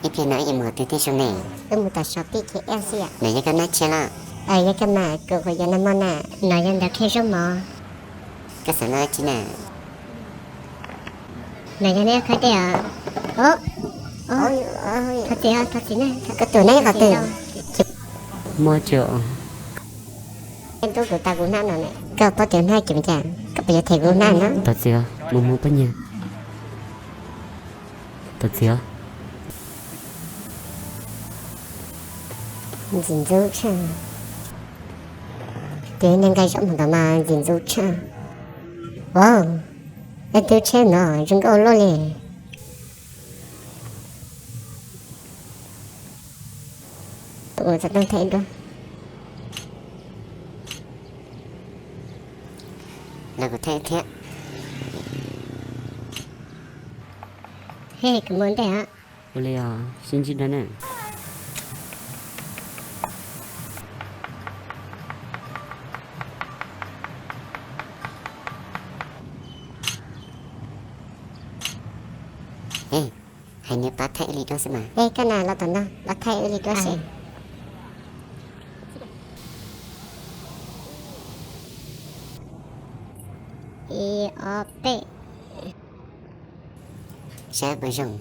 Ib pliag no wb yuav mus qhov twg thiab Soo ne? Wb mus tom saum P K L xwb yom. Nov yog koj nab tsheb los? Yog koj mas, kuv kuv yuav nag hmo na. Nov yog ntawv qhia zaub mov. Koj xav noj dab tsi na? Nov yog neb khaub dej os. Thov txim, thov txim na. Koj tus neb qhov twg? Muaj tso. Neb tub kuv tas kuv hnab no ne. Koj paub tias hnab ces me cas, koj puas yuav them kuv hnab no? Thov txim os, mus mus poj niam. Thov txim os. Ntxim ntxub tshaj. Tus neeg nqa zaub mus ntawd mas ntxim ntxub tshaj. Wow, tus tsheb no zoo nkauj luaj li. Ua xov tooj thaij ib duab. Los kuv thaij thiab. Hej, kuv mus ntej os. Ua li os, sib ntsib dua na. Hais nws pab thaij wb li duab xwb mas. Ej, koj na, los tom no pab thaij wb li duab seb. Ib ob peb. Saib puas zoo.